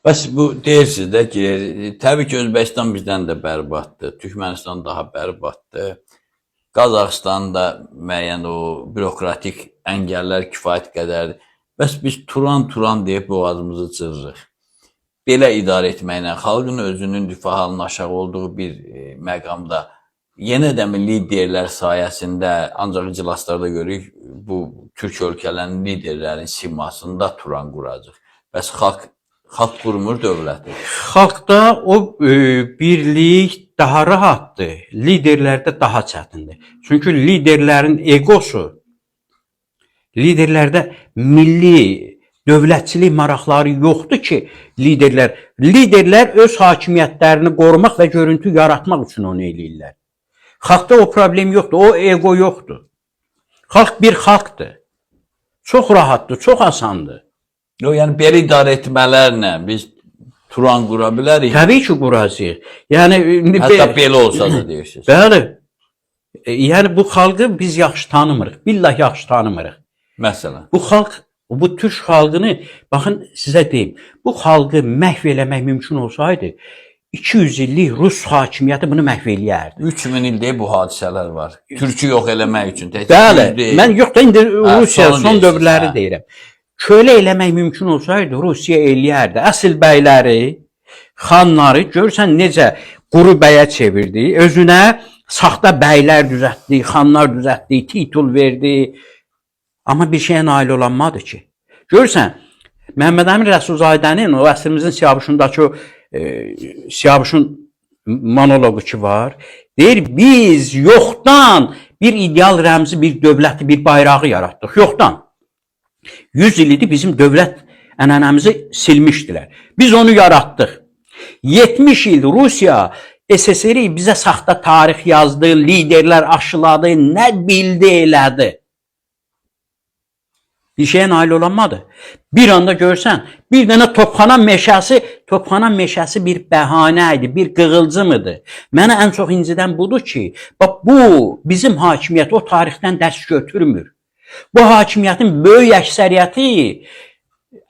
Bəs bu deyirsiniz də ki, təbii ki, Özbəkistan bizdən də bərbaddır, Türkmənistan daha bərbaddır. Qazaxıstanda müəyyən o bürokratik əngəllər kifayət qədərdir. Bəs biz Turan Turan deyib boğazımızı cırırıq. Belə idarə etməklə xalqın özünün rifah halının aşağı olduğu bir məqamda yenə də mi liderlər sayəsində ancaq iclaslarda görürük bu türk ölkələrinin liderlərinin simasında Turan quracaq. Bəs xalq qurmur dövləti. Xalqda o birlik daha rahatdır, liderlərdə daha çətindir. Çünki liderlərin egosu, liderlərdə milli dövlətçilik maraqları yoxdur ki, liderlər öz hakimiyyətlərini qorumaq və görüntü yaratmaq üçün onu eləyirlər. Xalqda o problem yoxdur, o ego yoxdur. Xalq bir xalqdır. Çox rahatdır, çox asandır. Yox, yəni belə idarə etmələrlə biz Turan qura bilərik. Təbii ki, quracağıq. Yəni indi Hətta belə olsa da deyirsiniz. Bəli. Yəni bu xalqı biz yaxşı tanımırıq. Billah yaxşı tanımırıq. Məsələn. Bu xalq, bu türk xalqını, baxın sizə deyim, bu xalqı məhv eləmək mümkün olsaydı, 200 illik rus hakimiyyəti bunu məhv eləyərdi. 3000 ildir bu hadisələr var. Türkü yox eləmək üçün. Tək Bəli, yüz deyil. mən yox da indi Rusiya sonu son deyirsiniz, dövrləri hə. deyirəm. Kölə eləmək mümkün olsaydı Rusiya eləyərdi. Əsl bəyləri, xanları görsən necə quru bəyə çevirdi. Özünə saxta bəylər düzəltdi, xanlar düzəltdi, titul verdi. Amma bir şeyə nail olanmadı ki. Görürsən, Məhəmməd Əmin Rəsulzadənin o əsrimizin Siyavuşundakı o Siyavuşun monoloqu ki var. Deyir biz yoxdan bir ideal rəmzi, bir dövləti, bir bayrağı yaratdıq. Yoxdan. 100 il idi bizim dövlət ənənəmizi silmişdilər. Biz onu yaratdıq. 70 il Rusiya SSR bizə saxta tarix yazdı, liderlər aşıladı, nə bildi elədi. Bir şeyə nail olanmadı. Bir anda görsən, bir dənə Topxana meşəsi, Topxana meşəsi bir bəhanə idi, bir qığılcım idi. Mənə ən çox incidən budur ki, bax bu bizim hakimiyyət o tarixdən dərs götürmür. Bu hakimiyyətin böyük əksəriyyəti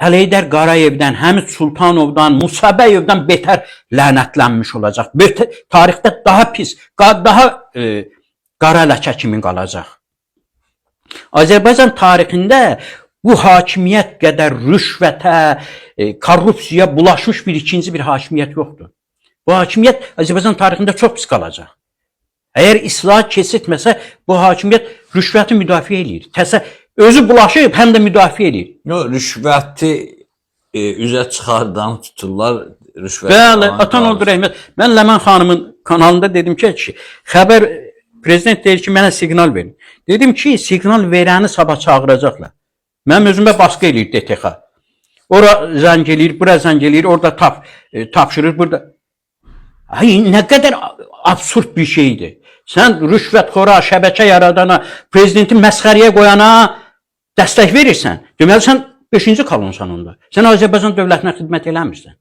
Əlheydər Qarayevdən, Həmid Sultanovdan, Musabəyevdən betər lənətlənmiş olacaq. Betər, tarixdə daha pis, daha qara ləkə kimi qalacaq. Azərbaycan tarixində bu hakimiyyət qədər rüşvətə, korrupsiyaya bulaşmış bir ikinci bir hakimiyyət yoxdur. Bu hakimiyyət Azərbaycan tarixində çox pis qalacaq. Əgər islahat keçirtməsə, bu hakimiyyət rüşvəti müdafiə eləyir. Təsə özü bulaşıb, həm də müdafiə eləyir. Yox, rüşvəti üzə çıxardan tuturlar, rüşvət. Bəli, alan atan qalır. oldu rəhmət. Mən Ləman xanımın kanalında dedim ki, kişi, xəbər prezident deyir ki, mənə siqnal verin. Dedim ki, siqnal verəni sabah çağıracaqlar. Mənim özümə baskı eləyir DTX. Ora zəng eləyir, bura zəng eləyir, orada tapşırır, burada. Ay, nə qədər absurd bir şeydir. Sən rüşvətxora, şəbəkə yaradana, prezidenti məsxərəyə qoyana dəstək verirsən. Deməli sən 5-ci kolonsan onda. Sən Azərbaycan dövlətinə xidmət eləmirsən.